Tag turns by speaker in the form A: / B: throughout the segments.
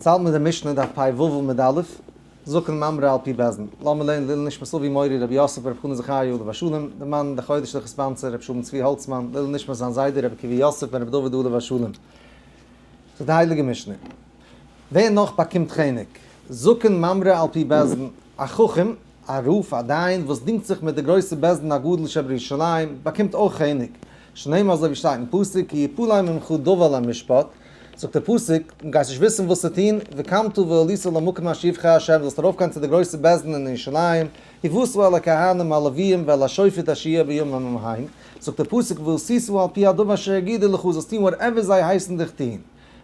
A: האלט מיר די משנה דף פ ו עמוד א', זקן ממרא על פי בית דין. לאמיר לערנען לעילוי נשמת אבי מורי רבי יוסף ברב חנן זכריה עליו השלום, די מאן די חודש'ליכע sponsor רבי שלום צבי האלצמאן, לעילוי נשמת זיין זיידע רבי עקיבא יוסף בן רבי דוד עליו השלום. זאגט די הייליגע משנה, ווער נאך באקומט חנק? זקן ממרא על פי בית דין, א חכם, א רב, א דיין וואס דינגט זיך מיט די גרויסע בית דין הגדול שבירושלים, באקומט אויך חנק. שנאמר אזוי ווי שטייט אין פסוק, כי יפלא ממך דבר למשפט, זאגט דער פסוק, דו גייסט נישט וויסן וואס צו טון, וקמת ועלית למקום אשר יבחר ה', זאלסט ארויפגיין צו די גרויסע בית דין אין ירושלים, ובאת אל הכהנים הלוויים ואל השופט אשר יהיה בימים ההם, זאגט דער פסוק, ועשית על פי הדבר אשר יגידו לך, זאלסט טון whatever זיי הייסן דיך טון. און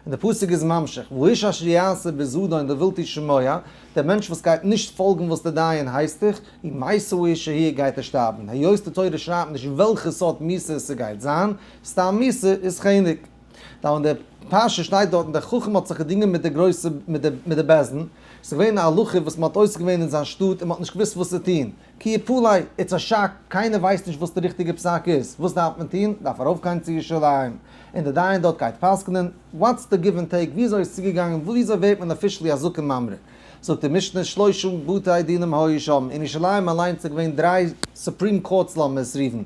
A: דער פסוק איז ממשיך, והאיש אשר יעשה בזדון לבלתי שמוע, דער מענטש וואס גייט נישט פאלגן וואס דער דיין הייסט דיך, ומת האיש ההוא גייט ער שטארבן, היות די תורה שרייבט נישט וועלכע סארט מיתה ס'גייט זיין, סתם מיתה איז חנק. דא אין די פרשה שטייט דארטן דער חכם האט זיך געדינגען מיט די גרויסע מיט די מיט די בית דין, ס'איז געווען א הלכה וואס מ'האט עוסק געווען אין זיין שטאט און מ'האט נישט געוואוסט וואס צו טון, כי יפלא, it's a shock, קיינער ווייסט נישט וואס די ריכטיגע פסק איז, וואס דארף מען טון? דארף ארויפגיין צו ירושלים און די דיין דארט גייט פסק'נען, what's the give and take, וויאזוי איז צוגעגאנגען, וויאזוי ווערט מען officially א זקן ממרא? זאגט די משנה שלושה בתי דינים היו שם, אין ירושלים אליינס איז געווען דריי supreme courts לאמיר עס רופן,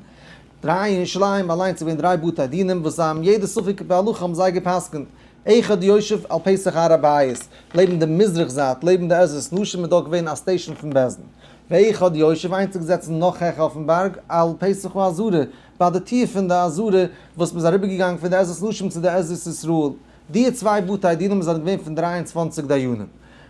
A: דריי אין ירושלים אליינס איז געווען דריי בתי דינים וואס זיי האבן יעדע ספק בהלכה האבן זיי גע'פסק'נט, אחד יושב על פתח הר הבית, לעבן די מזרח זייט, לעבן די עזרת נשים איז דארט געווען א station פון בית דין. ואחד יושב, איינס איז געזעצן נאך העכער אויפן בארג, על פתח העזרה, ביי די טיר פון די עזרה וואס מ'איז אריבערגעגאנגען פון די עזרת נשים צו די עזרת ישראל. די צוויי בתי דינים זענען געווען פון 23 דיינים.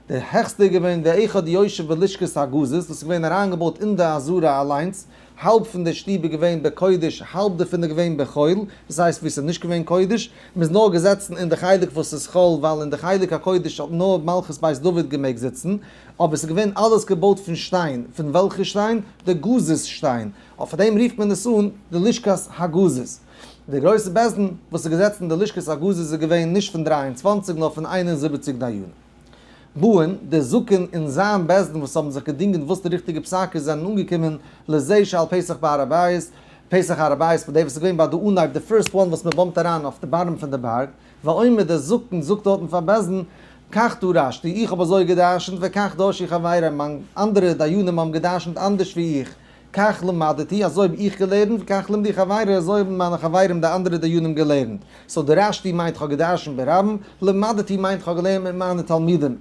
A: דער העכסטער איז געווען ואחד יושב בלשכת הגזית, וואס איז געווען אריינגעבויט אין די עזרה אליינס, האלב פון די שטוב איז געווען בקודש האלב דערפון איז געווען בחול, דאס הייסט וואו עס איז נישט געווען קודש, מען איז נאר געזעצן אין די חלק וואס איז חול ווייל אין די חלק הקודש האט נאר מלכות בית דוד געמעגט זיצן, אבער עס איז געווען אלעס געבויט פון שטיין, פון וועלכע שטיין? די גזית שטיין, אויף דעם רופט מען עס אן די לשכת הגזית. די גרויסע בית דין וואס איז געזעצן אין די לשכת הגזית איז געווען נישט פון 23 נאר פון 71 דיינים. באין, די זקן און זיין בית דין וואס האבן זיך געדינגען וואס די ריכטיגע פסק איז זענען אנגעקומען לזה שעל פתח בהר הבית, פתח הר הבית ביי די וואס איז געווען ביי די אנהייב די first one וואס מען bump ט אריין אויף די bottom פון די בארג, ואומר דער זקן זאגט דארטן פאר בית דין, כך דרשתי, איך האב אזוי גע'דרש'נט, וכך דרשו חברי, מיין אנדערע דיינים האבן גע'דרש'נט אנדערש ווי איך, כך למדתי, אזוי האב איך געלערנט, וכך למדו חברי, אזוי האבן מיינע חברים די אנדערע דיינים געלערנט. so דרשתי מיינט כ'האב געדרשנט ברבים, למדתי מיינט כ'האב געלערנט מיט מיינע תלמידים.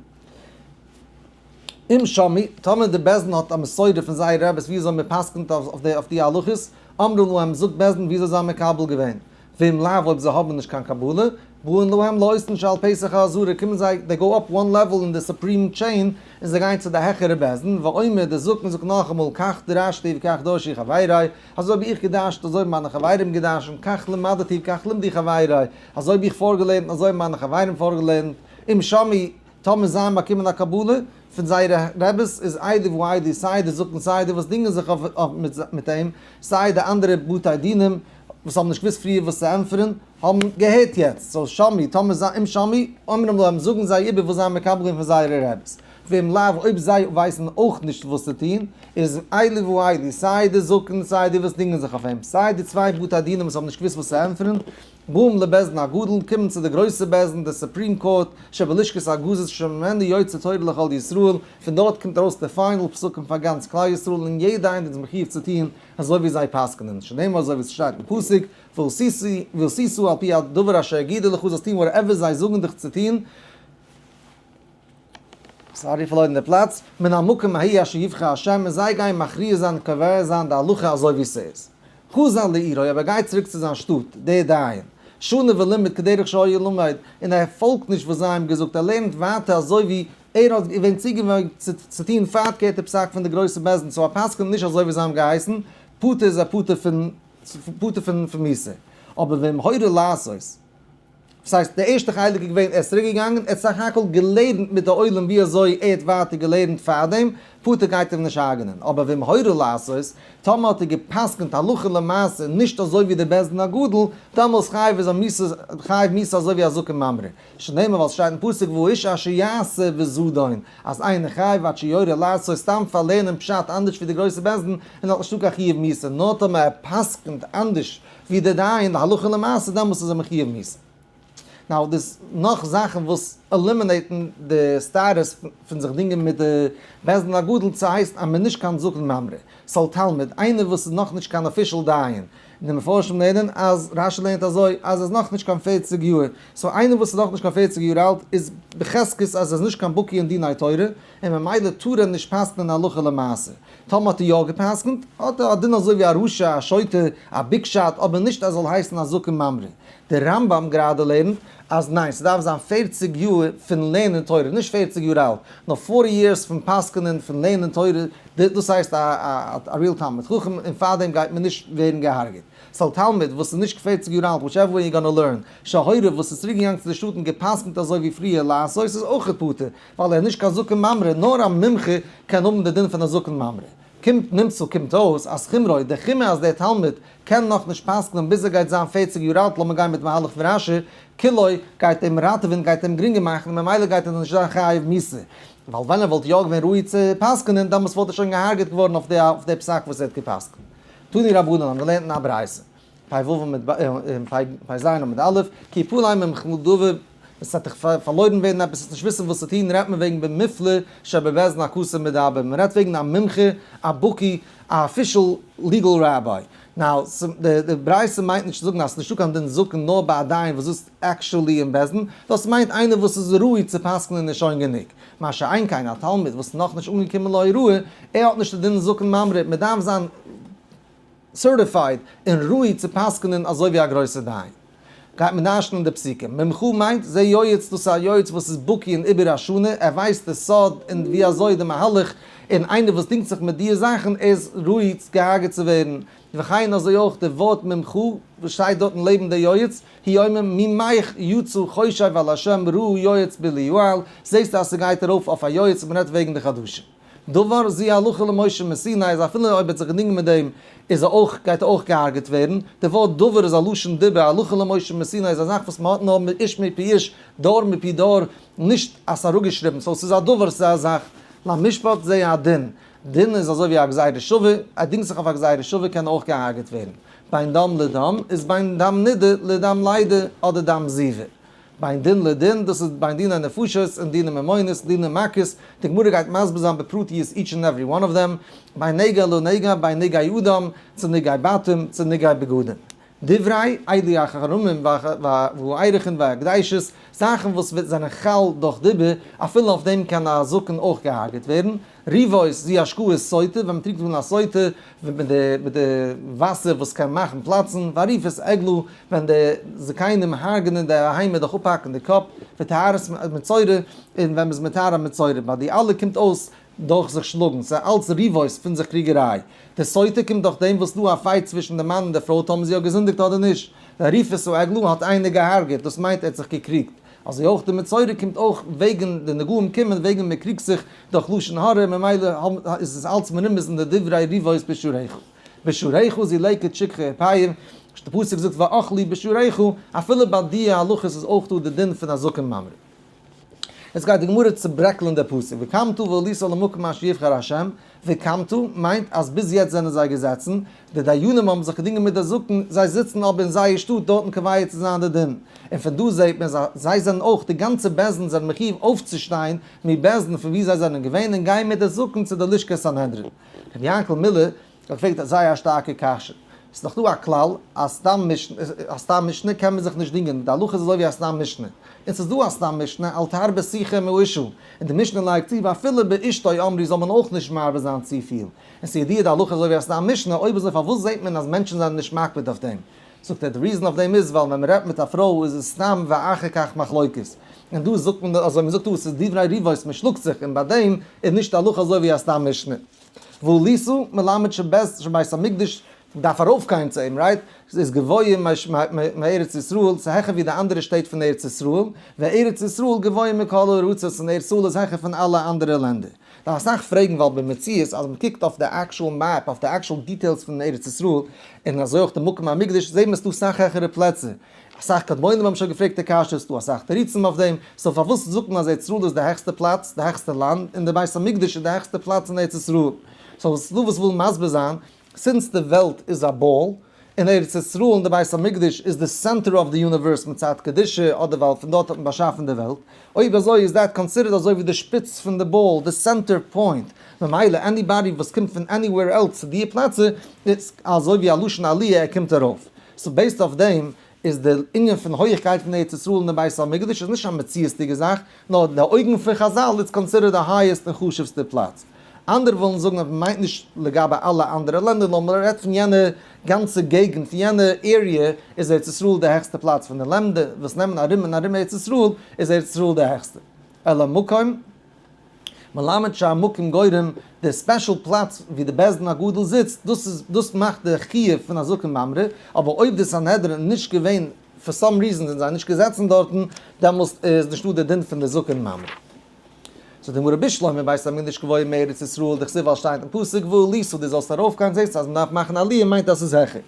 A: אם שמעו, טאמער די בית דין האט א מסורה פון זייערע רעבעס ווי אזוי מען פסק'נט אויף די הלכות, אמרו להם, זאגט בית דין ווי אזוי זיי האבן מקבל געווען. ואם לאו אויב זיי האבן נישט קיין קבלה, באין להם לאותן שעל פתח העזרה, קומען זיי, they go up one level אין די supreme chain, און זיי גייען צו די העכערע בית דין, ואומר, דער זקן זאגט נאכאמאל, כך דרשתי וכך דרשו חברי, אזוי האב איך געדרש'ט, אזוי האבן מיינע חברים געדרש'נט, כך למדתי וכך למדו חברי, אזוי האב איך פארגעלערנט און אזוי האבן מיינע חברים פארגעלערנט, אם שמעו, טאמער זיי האבן באקומען א קבלה פון זייערע רעבעס, איז אלו ואלו, סיי די זקן סיי די וואס דינגען זיך אויף מיט אים, סיי די אנדערע בתי דינים וואס האבן נישט געוואוסט פריער וואס צו ענטפערן, האבן געהערט יעצט, so שמעו, טאמער זיי אם שמעו, אומרים להם, זאגן זיי איבער וואס זיי האבן מקבל געווען פון זייערע רעבעס. ואם לאו, אויב זיי ווייסן אויך נישט וואס צו טון, איז אלו ואלו, סיי די זקן סיי די וואס דינגען זיך אויף אים, סיי די צוויי בתי דינים וואס האבן נישט געוואוסט וואס צו ענטפערן, באים לבית דין הגדול, קומען צו די גרויסע בית דין, די supreme court, שבלשכת הגזית שממנו יוצא תורה לכל ישראל, פון דארט קומט ארויס די final פסקים פאר גאנץ כלל ישראל און יעדע איינער איז מחיוב צו טון אזוי ווי זיי פסק'נען, שנאמר אזוי ווי ס'שטייט אין פסוק, ועשית על פי הדבר אשר יגידו לך, זאלסט טון whatever זיי זאגן דיך צו טון, sorry פארלוירן די פלאץ, מן המקום ההיא אשר יבחר השם, און זיי גייען מכריע זיין און קובע זיין די הלכה אזוי ווי ס'איז. חזר לעירו, אבער ער גייט צוריק צו זיין שטאט, דער דיין. שנה ולימד כדרך שהיה לומד, און ער פאלגט נישט וואס זיי האבן געזאגט, ער לערנט ווייטער אזוי ווי ער האט געווען צוגעוואוינט צו טון פארקערטע פסק פון די גרויסע בית דין, so ער פסק'נט נישט אזוי ווי זיי האבן געהייסן, פטור איז ער פטור פון פטור פון מיתה. אבער ואם הורה לעשות. דאס הייסט די ערשטע חלק איז געווען ער איז צוריק געגאנגען, ער האט סך הכל געלערנט מיט די עולם ווי אזוי ער האט ווייטער געלערנט פארדעם, פטור גייט אים נישט הרג'נען, אבער ואם הורה לעשות, טאמער האט ער גע'פסק'נט הלכה למעשה נישט אזוי ווי די בית דין הגדול, דאמאלס חייב איז ער מיתה, חייב מיתה אזוי ווי א זקן ממרא. שנאמר ווייל ס'שטייט אין פסוק והאיש אשר יעשה בזדון, אז איינער חייב עד שיורה לעשות סתם פאר לערנען פשט אנדערש ווי די גרויסע בית דין, און האט נישטא קיין חיוב מיתה, נאר טאמער ער פסק'נט אנדערש ווי די דיין, די הלכה למעשה, דעמאלס איז ער מחיוב מיתה. now דאס נאך זאכן וואס eliminate ן די status פון זיך דינגען מיט די בית דין הגדול צו הייסן אז מען איז נישט קיין זקן ממרא. ס'זאל תלמיד, איינער וואס איז נאכנישט קיין official דיין. און די מפרשים לערנען אז רשי לערנט אזוי אז ער איז נאכנישט קיין 40 יאר. So איינער וואס איז נאכנישט קיין 40 יאר אלט איז בחזקת אז ער איז נישט קיין בקי אין דיני תורה, און ממילא טאר ער נישט פסק'נען הלכה למעשה. טאמער האט ער יא געפסק'נט, האט ער א דין אזוי ווי א רשע, א שוטה, א big shot, אבער נישט אז זאל הייסן א זקן ממרא. דער רמב ם גראדע לערנט אז ניין, ס'דארף זיין 40 יאר פון לערנען תורה, נישט 40 יאר אלט, נאר 40 years פון פסק'נען, פון לערנען תורה, דאס הייסט א real תלמיד חכם, און פארדעם גייט מען נישט ווערן געהארגעט. ס'זאל תלמיד וואס איז נישט 40 יאר אלט, whichever way you're gonna learn, שהורה וואס איז צוריקגעגאנגען צו די שטאט און געפסק'נט אזוי ווי פריער לעשות איז אויך פטור, ווייל ער איז נישט קיין זקן ממרא, נאר א מומחה קען האבן די דין פון א זקן ממרא. קומט נמצא קומט אויס אז חומרו, די חומרא אז דער תלמיד קען נאך נישט פסק'נען ביז ער גייט זיין 40 יאר אלט, לאמיר גיין מיט מהלך פון רשי, קילוי גייט אים ראטעווען, גייט אים גרינגער מאכן, און ממילא גייט ער נישט זיין חייב מיתה. ווייל ווען ער וואלט יא געווען ראוי צו פסק'נען, דאמאלס וואלט ער שוין געהארגעט געווארן אויף די פסק וואס ער האט געפסק'נט. תנו רבנן האבן געלערנט אין א ברייתא, פ ו עמוד ב, פ ז עמוד א', כי יפול ממך דבר, עס וועט דיך פארלוירן ווערן עפעס, וועסט נישט וויסן וואס צו טון, רעדט מען וועגן במופלא שבבית דין הכתוב מדבר, מען רעדט וועגן א מומחה, א בקי, א official legal rabbi. Now, די ברייתא מיינט נישט צו זאגן אז ס'איז נישטא קיין דין זקן נאר ביי א דיין וואס זיצט actually אין בית דין, דאס מיינט איינער וואס איז ראוי צו פסק'נען איז שוין גענוג. מה שאין כן א תלמיד וואס איז נאכנישט אנגעקומען להוראה, ער האט נישט די דין זקן ממרא, מען דארף זיין certified און ראוי צו פסק'נען אזוי ווי א גרויסער דיין. גייט מען דרש'נען די פסוקים. ממך מיינט זה יועץ, דאס איז א יועץ וואס איז בקי אין עיבור השנה, ער ווייסט די סוד און ווי אזוי די מהלך, און איינער וואס דינגט זיך מיט דיע זאכן איז ראוי געהארגעט צו ווערן. וכן אזוי אויך די ווארט ממך וואס שטייט דארטן לעבן די יועץ, הוא אומר ממך יצא חושב על השם ראה יועץ בליעל, זעסטו אז ס'גייט ארויף אויף א יועץ, מ'רעדט וועגן די חדשים. דבר זו הלכה למשה מסיני אז אפילו אויב ער האט זיך געדינגען מיט דעם איז ער אויך גייט ער אויך געהארגעט ווערן, די ווארט דבר איז א לשון דיבור, הלכה למשה מסיני איז א זאך וואס מען האט נאר איש מפי איש, דור מפי דור, נישט אז ס'איז אראפגעשריבן, so ס'איז א דבר, ס'איז א זאך. למשפט זה הדין, דין איז אזוי ווי א גזירה שווה, ער דינגט זיך אויף א גזירה שווה קען ער אויך געהארגעט ווערן. בין דם לדם איז בין דם נידה לדם לידה אדער דם זיבה. בין דין לדין, דאס איז בין דיני נפשות און דיני ממונות, דיני מכות, די גמרא גייט מסביר זיין בפרטיות each and every one of them, בין נגע לנגע, בין נגעי אדם, צו נגעי בתים, צו נגעי בגדים. דברי אלו החרמים והערכין והקדשות, זאכן וואס זענען חל דורך דיבור, אפילו אויף דעם קען א זקן אויך געהארגעט ווערן. ריבות זו השקאת סוטה, ווען מ'טרינקט אן א סוטה מיט די וואסער וואס קען מאכן פלאצן, ועריפת עגלה, ווען די זקנים הרג'נען די בהמה דורך אפהאקן די קאפ, וטהרת מצורע, און ווען מ'איז מטהר א מצורע. ביי די אלע קומט אויס דורך זיך שלאגן, ס'איז אלץ ריבות פון זיך קריגעריי. די סוטה קומט דורך דעם וואס דא א fight צווישן די מאן און די פרוי טאמער זי האט געזינדיגט אדער נישט. די עריפת העגלה האט איינער געהארגעט, דאס מיינט ער האט זיך געקריגט. אזוי אויך די מצורע קומט אויך וועגן די נגעים קומען וועגן מען קריגט זיך דורך לשון הרע, ממילא איז עס אלץ מרומז אין די דברי ריבות בשעריך. בשעריך זו לקט שכחה ופאה, די פסוק זאגט ואכלו בשעריך, אפילו ביי די הלכות איז אויך דא די דין פון א זקן ממרא. יעצט גייט די גמרא צוברעקלען די פסוק, וקמת ועלית למקום אשר יבחר ה', וקמת מיינט אז ביז יעצט זענען זיי געזעצן, די דיינים האבן זיך געדינגען מיט די זקן, זיי זיצן אבער אין זייער שטאט דארטן קובע צו זיין די דין, און פון דא זעט מען אז זיי זענען אויך, די גאנצע בית דין זענען מחיוב אויפצושטיין מבית דין פון וואו זיי זענען געווען און גיין מיט די זקן צו די לשכת סנהדרין. רבי יענקל מילער האט געפרעגט א זייער א שטארקע קשיא. ס'איז דאך דא א כלל אז סתם משנה, א סתם משנה קען מען זיך נישט דינגען, די הלכה איז אזוי ווי א סתם משנה. און ס'איז דא א סתם משנה, אל תרבה שיחה עם האשה. און די משנה לייגט צו ואפילו באשתו אמרו זאל מען אויך נישט מרבה זיין צופיל. און ס'איז ידוע די הלכה אזוי ווי א סתם משנה, אויב אזוי פארוואס זעט מען אז מענטשן זענען נישט מקפיד אויף דעם? זאגט ער די reason אויף דעם איז ווייל ווען מ'רעדט מיט א פרוי איז עס סתם ואחר כך מחלוקת. און דא זאגט מען אזוי, מ'זאגט דא ס'איז דברי ריבות, מ'שלאגט זיך, און ביי דעם איז נישט די הלכה אזוי ווי א סתם משנה. ועלית מלמד שבית המקדש דארף ארויפגיין צו אים, right? איז גבוה מארץ ישראל, ס'איז העכער ווי די אנדערע שטעט פון ארץ ישראל, וארץ ישראל גבוה מכל הארצות, און ארץ ישראל איז העכער פון אלע אנדערע לענדער. דארף אסאך פרעגן ווייל במציאות אז מ'קוקט אויף די actual map, אויף די actual details פון ארץ ישראל, און אזוי אויך די מקום המקדש, זעהט מען ס'דא סאך העכערע פלעצער. אסאך קדמונים האבן שוין געפרעגט די קשיא, ס'דא אסאך תירוצים אויף דעם, so פארוואס זאגט מען אז ארץ ישראל איז די העכסטע פלאץ, די העכסטע לאנד, און די בית המקדש איז די העכסטע פלאץ אין ארץ ישראל? So ס'דא וואס ווילן מסביר זיין, since די וועלט איז א באל, און ארץ ישראל און די בית המקדש איז די center of the universe מצד קדושה, אדער ווייל פון דארט האט מען באשאפן די וועלט, אויב אזוי איז that considered אזוי ווי די שפיץ פון די ball, די center point, ממילא anybody וואס קומט פון anywhere else צו די פלעצער איז אזוי ווי א לשון עליה, ער קומט ארויף. So based אויף דעם איז די ענין פון הויכקייט פון ארץ ישראל און די בית המקדש איז נישט א מציאות'דיגע זאך, נאר אין די אויגן פון חזל איז considered די highest און חשוב'סטע פלאץ. אנדערע ווילן זאגן אז מ'מיינט נישט לגבי אלע אנדערע לענדער נאר מ'רעדט פון יענע גאנצע געגנט, פון יענע area איז ארץ ישראל די העכסטע פלאץ, פון די לענדער וואס נעמען ארום און ארום ארץ ישראל איז ארץ ישראל די העכסטע. אלא מקום מלמד שהמקום גורם, די special פלאץ ווי די בית דין הגדול זיצט, דאס איז דאס מאכט די חיוב פון א זקן ממרא, אבער אויב די סנהדרין נישט געווען for some reason זענען זיי נישט געזעצן דארטן, דעמאלסט איז נישטא די דין פון די זקן ממרא. זאגט די גמרא בשלמא בית המקדש גבוה מארץ ישראל דכתיב ווייל שטייט אין פסוק ועלית דו זאלסט ארויפגיין זעסטו אז מ'דארף מאכן עליה מיינט אז ס'איז העכער.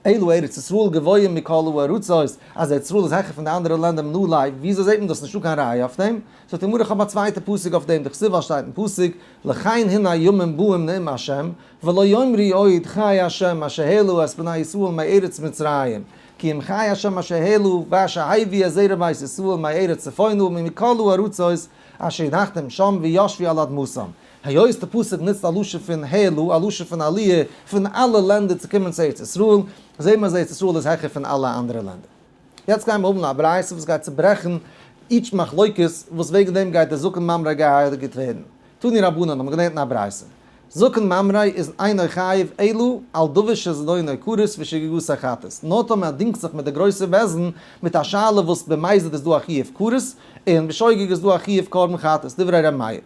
A: אלא ארץ ישראל גבוה מכל הארצות אז ארץ ישראל איז העכער פון די אנדערע לענדער מנא ליה וויאזוי זעט מען דאס נישטא קיין ראיה אויף דעם? זאגט די גמרא איך האב א צווייטע פסוק אויף דעם דכתיב ווייל שטייט אין פסוק לכן הנה ימים באים נאום השם ולא יאמרו עוד חי השם אשר העלה את בני ישראל מארץ מצרים כי אם חי השם אשר העלה ואשר הביא את זרע בית ישראל מארץ צפונה וממכל הארצות אשר הנחתם שם וישבו על אדמתם. היות די פסוק נוצט א לשון פון העלו, א לשון פון עליה, פון אלע לענדער צו קומען צו ארץ ישראל, זעהט מען אז ארץ ישראל איז העכער פון אלע אנדערע לענדער. יעצט גייען מיר האבן א ברייתא וואס גייט צוברעכן each מחלוקת וואס וועגן דעם גייט דער זקן ממרא געהרג'עט ווערן. תנו רבנן האבן געלערנט אין א ברייתא. זקן ממרא איז אינו חייב אלא על דבר שזדונו כרת ושגגתו חטאת. נאר טאמער ער דינגט זיך מיט די גרויסע בית דין מיט א שאלה וואס במזיד איז דא א חיוב כרת און בשוגג איז דא א חיוב קרבן חטאת, דברי ר' מאיר.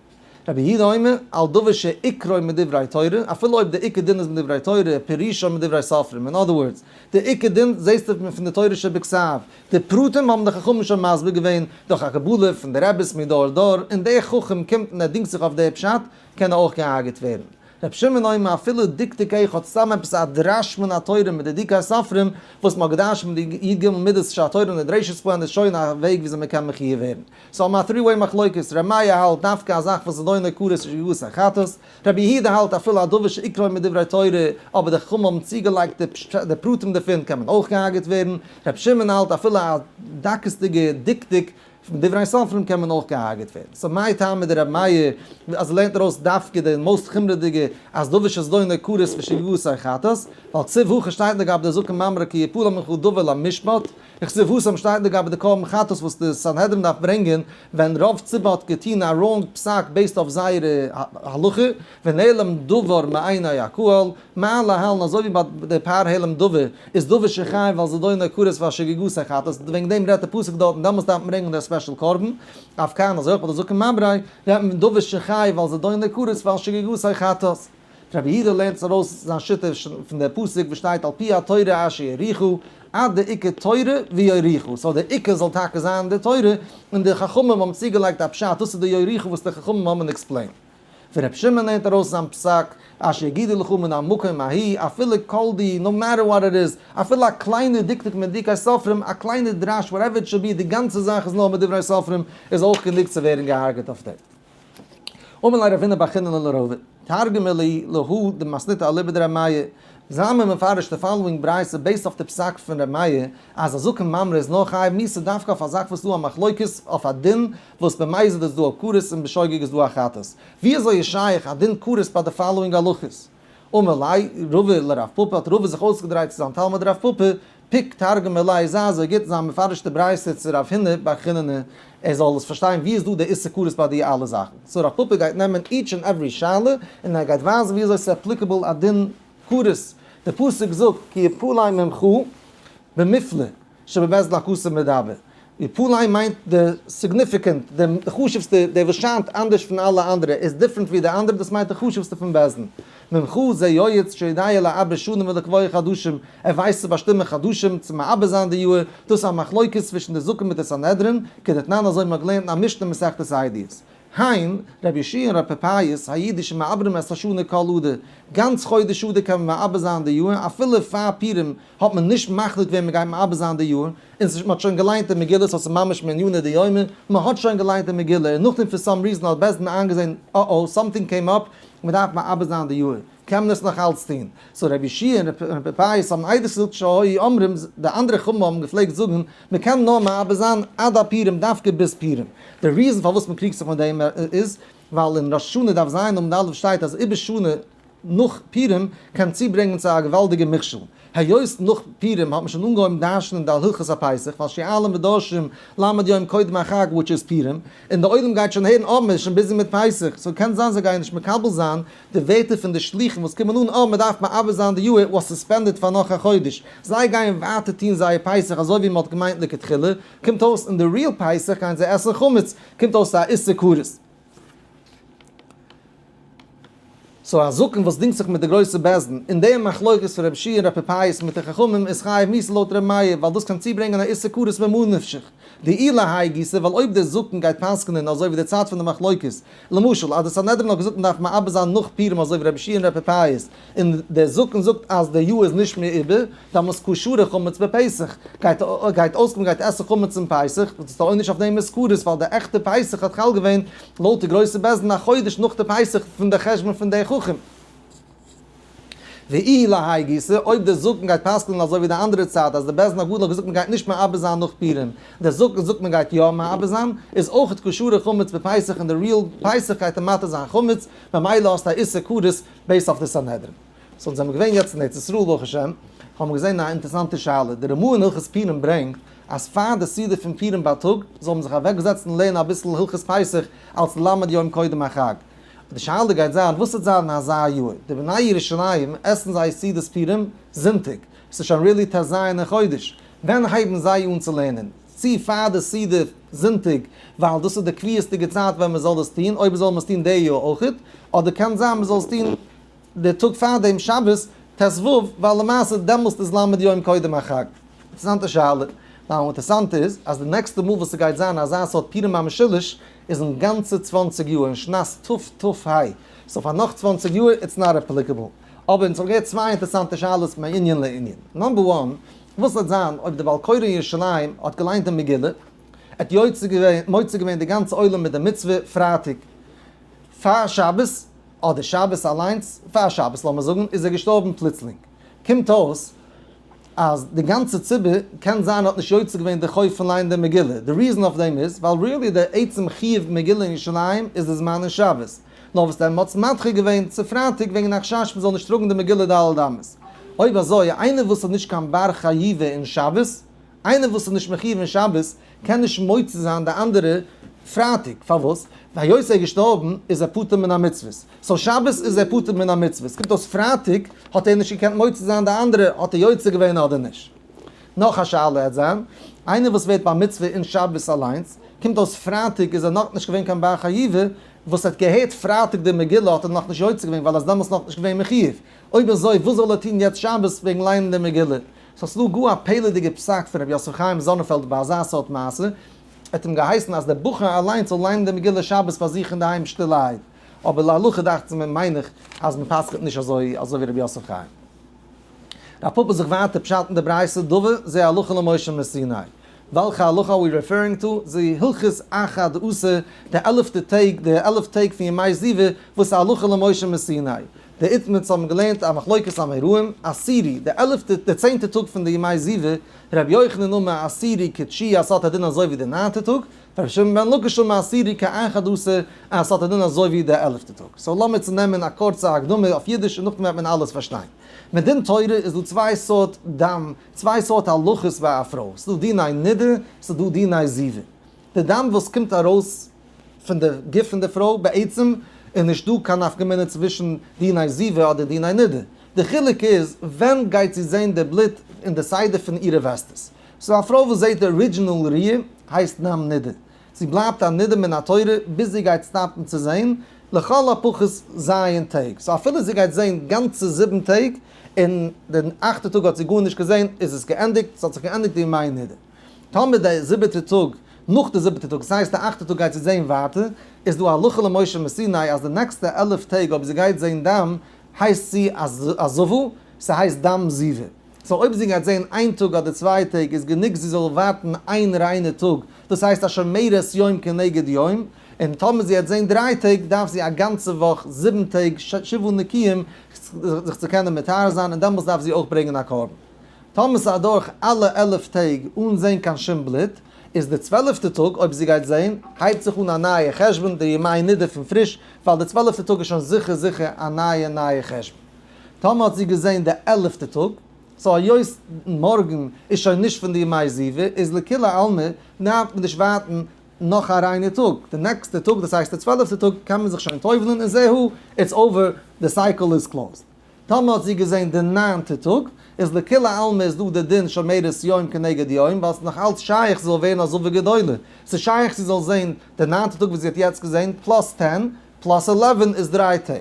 A: רבי יהודה אומר, על דבר שעיקרו מדברי תורה, אפילו אויב די עיקר דין איז מדברי תורה, פירושו מדברי סופרים, in other words, די עיקר דין זעסטו פון די תורה שבכתב, די פרטים האבן די חכמים שוין מסביר געווען דורך א קבלה פון די רביס מדור דור, און דער חכם קומט און ער דינגט זיך אויף די פשט, קען ער אויך געהארגעט ווערן. רבי שמעון אומר אפילו דקדוק אחד סתם עפעס א דרש מן התורה מיט די דקדוקי סופרים וואס מ'האט געדרש'ט מיט די י ג מידות שהתורה נדרשת בהן איז שוין א וועג וויאזוי מ'קען מחי' ווערן. So האבן מיר א three way מחלוקת, ר' מאיר האלט דווקא א זאך וואס איז זדונו כרת ושגגתו חטאת, רבי יהודה האלט אפילו א דבר שעיקרו מדברי תורה אבער די חכמים האבן צוגעלייגט די פרטים דערפון קען מען אויך געהארגעט ווערן, רבי שמעון האלט אפילו א דקות'דיגע דקדוק פון דברי סופרים קען מען אויך געהארגעט ווערן. So מאי טעמא דרבי מאיר אז ער לערנט ארויס דווקא די most חומרה'דיגע אז דבר שזדונו כרת ושגגתו חטאת, ווייל כתיב הכא שטייט לגבי די זקן ממרא כי יפלא ממך דבר למשפט, כתיב התם שטייט לגבי די קרבן חטאת וואס די סנהדרין דארף ברענגען ווען רוב ציבור האט געטון א wrong פסק based אויף זייערע הלכה, ונעלם דבר מעיני הקהל, מה להלן אזוי ווי ביי די פר העלם דבר איז דבר שחייב על זדונו כרת ועל שגגתו חטאת, וועגן דעם רעדט די פסוק דארט און דעמאלטס דארף מען ברענגען די special קרבן, אף כאן אזוי אויך ביי די זקן ממרא רעדט מען פון דבר שחייב על זדונו כרת ועל שגגתו חטאת. רבי יהודה לערנט ארויס זיין שיטה פון די פסוק וואס שטייט על פי התורה אשר יורוך, עד די עיקר תורה ויורוך, so די עיקר זאל טאקע זיין די תורה, און די חכמים האבן צוגעלייגט א פשט, דאס איז די יורוך וואס די חכמים האבן explained. פון רבי שמעון לערנט ארויס זיין פסק, אשר יגידו לך מן המקום ההוא, אפילו כל די, no matter what it is, אפילו א קליינע דקדוק מדקדוקי סופרים, א קליינע דרש, whatever it should be, די גאנצע זאך איז נאר מדברי סופרים, איז אויך גענוג צו ווערן געהארגעט אויף דעם. אמר ליה רב הונא בר חיננא לרבא, תרגמה לי להא דמתניתא אליבא דר' מאיר, זיי מיר מפרש די following ברייתא based אויף די פסק פון ר' מאיר אז א זקן ממרא איז נאר חייב מיתה דווקא אויף א זאך וואס איז דא א מחלוקת אויף א דין וואס במזיד איז דא א כרת און בשוגג איז דא א חטאת. ווי אזוי איז שייך א דין כרת ביי די following הלכות? אמר ליה רבא לרב פפא האט רבא זיך אויסגעדרייט צו זיין תלמיד רב פפא, פוק תרגמה ליה זיי אזוי גוט זיי מפרש די ברייתא צו רב הונא בר חיננא ער זאל עס פארשטיין ווי איז דא די איסור כרת ביי די אלע זאכן. So רב פפא גייט נעמען each and every שאלה און ער גייט ווייזן ווי אזוי ס'איז applicable א דין כרת. די פסוק זאגט כי יפלא ממך במופלא שבבית דין הכתוב מדבר. יפלא מיינט די significant, די חשוב'סטע, דער וואס שיינט אנדערש פון אלע אנדערע, איז different ווי די אנדערע, דאס מיינט די חשוב'סטע פון בית דין. ממך זה יועץ שיודע לעבר שנים ולקבוע חדשים, ער ווייסט צו באשטימען חדשים, צו מעבר זיין די יאהר, דאס איז א מחלוקת צווישן די זקן מיט די סנהדרין, כדתנן אזוי מ'האט געלערנט אין א משנה מסכת עדיות. הן, רבי יהושע און רבי פפייס, העידו שמעברים את השנה כל אדר, גאנץ חודש אדר קען מען מעבר זיין די יאהר, אפילו פאר פורים האט מען נישט מחליט געווען מ'גייט מעבר זיין די יאהר, און ס'איז מ'האט שוין געליינט די מגילה so ס'איז ממש מעניינא דיומא, מ'האט שוין געליינט די מגילה און נאכדעם for some reason האט בית דין איינגעזעהן uh oh something came up, מ'דארף מעבר זיין די יאהר. קען מען עס נאך אלץ טון. So רבי יהושע און רבי פפייס האבן עדות געזאגט שהיו אומרים, די אנדערע חכמים האבן געפלעגט זאגן, מען קען נאר מעבר זיין עד הפורים, דווקא ביז פורים. די reason פארוואס מען קריגט זיך מיט דעם איז, ווייל אין ראש השנה דף ז' עמוד א' שטייט אז עיבור שנה נאך פורים קען צוברענגען צו א געוואלדיגע מכשול. היות נאך פורים האט מען שוין אנגעהויבן דרש'נען די הלכות הפסח, ווייל שואלים ודורשים למד יום קודם החג which is פורים, און די עולם גייט שוין הערן אה מען איז שוין busy מיט פסח, so קען זיין זיי גייען נישט מקבל זיין די ווערטער פון די שלוחים וואס קומען אן אה מען דארף מעבר זיין די יאהר was suspended פאר נאך א חודש, זיי גייען ווייטער טוהן זייער פסח אזוי ווי מען האט געמיינט לכתחילה, קומט אויס אין די real פסח גייען זיי עסן חמץ, קומט אויס א איסור כרת. So א זקן וואס דינגט זיך מיט די גרויסע בית דין, אין די מחלוקת פון רבי יהושע און רבי פפייס מיט די חכמים איז חייב מיתה לויט רבי מאיר, ווייל דאס קען צוברענגען א איסור כרת ממה נפשך. דאי להאי גיסא, ווייל אויב דער זקן גייט פסק'נען אזוי ווי די צד פון די מחלוקת, למשל אז די סנהדרין האט געזאגט מען דארף מעבר זיין נאך פורים אזוי ווי רבי יהושע און רבי פפייס, און דער זקן זאגט אז דער יאר איז נישט מעובר, דאמאלס קא שרי חמץ בפסח, גייט גייט אויסקומען גייט עסן חמץ אין פסח, וואס איז די עונש אויף דעם איז כרת, ווייל די עכטע פסח האט חל געווען לויט די גרויסע בית דין א חודש נאך די פסח פון די חשבון פון די חכם. ואי להאי גיסא, אויב דער זקן גייט פסק'נען אזוי ווי די אנדערע צד אז די בית דין הגדול האט געזאגט מען גייט נישט מעבר זיין נאך פורים, דער זקן זאגט מען גייט יא מעבר זיין, איז אויכעט קא שרי חמץ בפסח און די real פסח גייט ער מתיר זיין חמץ, ממילא האסטו א איסור כרת based אויף די סנהדרין. So אונז זעמיר געווען יעצט אין ארץ ישראל ברוך השם, האבן מיר געזען א אינטערסאנטע שאלה, די רמ"א אין הלכות פורים ברענגט אז פאר די סעודה פון פורים בייטאג זאל מען זיך אוועקזעצן לערנען אביסל הלכות פסח אלס למד יום קודם החג. די שאלה גייט זיין וואס וועט זיין אין אזא יאר, די בני ירושלים עסן זייער סעודת פורים זונטאג, ס'איז שוין really ט"ז אין חודש, ווען הייבן זיי אן צו לערנען? צי פאר די סעודה זונטאג ווייל דאס איז די קביעות'דיגע צייט ווען מען זאל עס טון, אויב זאל מען עס טון די יאר אויכעט, אדער קען זיין מען זאל עס טון די טאג פאר דעם שבת ט"ו, ווייל למעשה דעמאלסט איז למד יום קודם החג. אינטערעסאנטע שאלה. נאר אינטערעסאנט איז אז די נעקסטע מאל וואס ס'גייט זיין אזא סארט פורים המשולש איז אין גאנצע 20 יאר, אין שנת תת"ה. So פאר נאך 20 יאר it's not applicable. אבער אונז האבן געהערט צוויי אינטערעסאנטע שאלות מענין לענין. Number one, וואס וועט זיין אויב די בעל קורא אין ירושלים האט געליינט די מגילה, ער האט יוצא געווען, מוציא געווען די גאנצע עולם מיט די מצוה פרייטאג פאר שבת, אדער שבת אליינס, פאר שבת לאמיר זאגן, איז ער געשטארבן פלוצלינג. קומט אויס אז די גאנצע ציבור קען זיין האט נישט יוצא געווען די חוב פון ליינען די מגילה. די reason אויף דעם איז ווייל really די עצם חיוב מגילה אין ירושלים איז די זמן אין שבת. נאר וואס דען, מ'האט עס מדחה געווען צו פרייטאג וועגן א חשש מ'זאל נישט טראגן די מגילה ד' אמות. אויב אזוי, איינער וואס האט נישט קיין בר חיובא אין שבת, איינער וואס איז נישט מחיוב אין שבת, קען נישט מוציא זיין די אנדערע פרייטאג. פארוואס? ווייל היות ער איז געשטארבן איז ער פטור מן המצוות. So שבת איז ער פטור מן המצוות. קומט אויס פרייטאג האט ער נישט געקענט מוציא זיין די אנדערע, האט ער יוצא געווען אדער נישט? נאך א שאלה וועט זיין, איינער וואס ווערט בר מצוה אין שבת אליינס, קומט אויס פרייטאג איז ער נאכנישט געווען קיין בר חיובא, וואס האט געהערט פרייטאג די מגילה האט ער נאכנישט יוצא געווען ווייל ער איז דעמאלטס נאכנישט געווען מחיוב. אויב אזוי וואס זאל ער טון יעצט שבת וועגן ליינען די מגילה? So ס'דא גאר א פלא'דיגע פסק פון רבי יוסף חיים זאנענפעלד ביי אזא סארט מעשה, ער האט אים געהייסן אז דער בחור אליינס זאל ליינען די מגילה שבת פאר זיך אינדערהיים שטילערהייט, אבער להלכה דאכט זיך מיר מיין איך אז מען פסק'נט נישט אזוי אזוי ווי רבי יוסף חיים. רב פפא זיך ווייטער פשט אין די ברייתא דבר זה הלכה למשה מסיני. וועלכע הלכה are we referring to? זה הלכות אחד עשר, די 11'טע טעג, די 11 טעג פון ימי זיבה, וואס איז הלכה למשה מסיני. די איתמר'ס האבן געלערנט א מחלוקת אמוראים, עשירי, די 11'טע, די 10'טע טאג פון די ימי זיבה, רבי יוחנן אמר עשירי כתשיעי אז ס'האט א דין אזוי ווי די ניינטע טאג, רבי שמעון בן לקיש אמר עשירי כאחד עשר אז ס'האט א דין אזוי ווי די 11'טע טאג. So לאמיר צונעמען א קורצע הקדמה אויף אידיש און נאכדעם וועט מען אלעס פארשטיין. מדין תורה איז דא צוויי סארט דם, צוויי סארט הלכות ביי א פרוי. ס'איז דא דיני נידה, ס'איז דא דיני זיבה. די דם וואס קומט ארויס פון די גוף פון די פרוי בעצם איז נישט דא קיין נפקא מינה צווישן דיני זיבה אדער דיני נידה. די חילוק איז ווען גייט זי זען די בלוט אין די סדר פון אירע וסתות. So א פרוי וואס זעט די original ראיה הייסט דם נידה. זי בלייבט א נידה מן התורה ביז זי גייט stop ן צו זען, לכל הפחות ז' טעג. So אפילו זי גייט זען גאנצע זיבן טעג, און די אכטע טאג האט זי גארנישט געזען, איז עס געענדיגט, ס'האט זיך געענדיגט די ימי נידה. טאמער די זיבעטע טאג, נאך די זיבעטע טאג, דאס הייסט די אכטע טאג גייט זי זען ווייטער, איז דא הלכה למשה מסיני אז די נעקסטע 11 טעג אויב זי גייט זען דם, הייסט זי א זבה, ס'הייסט דם זיבה. So אויב זי גייט זען איין טאג אדער צוויי טעג איז גענוג זי זאל ווארטן איין ריינע טאג, דאס הייסט השומרת יום כנגד יום, און טאמער זי העט זען דריי טעג דארף זי א גאנצע וואך, זיבן טעג, שבעה נקיים, זיך צו קענען מטהר זיין, און דעמאלטס דארף זי אויך ברענגען א קרבן. טאמער ס'איז אדורך אלע 11 טעג אן זען קיין שום בלוט, איז די 12'טע טאג, אויב זי גייט זען, הייבט זיך אן א נייע חשבון, די ימי נידה פון פריש, ווייל די 12'טע טאג איז שוין זיכער זיכער א נייע נייע חשבון. טאמער האט זי געזען די 11'טע טאג, so היות מארגן איז שוין נישט פון די ימי זיבה, איז לכולי עלמא, דארף מען נישט ווארטן נאך א ריינע טאג. די next ע טאג, דאס הייסט די 12'טע טאג, קען מען זיך שוין טובל'ן און זהו, it's over, the cycle is closed. טאמער האט זי געזען די 9'טע טאג, איז לכולי עלמא איז דא די דין שומרת יום כנגד יום, ווייל ס'איז נאך אלץ שייך זי זאל ווערן א זבה גדולה. ס'איז שייך זי זאל זען די 9'טע טאג וואס זי האט יעצט געזען, plus 10, plus 11 איז דריי טעג.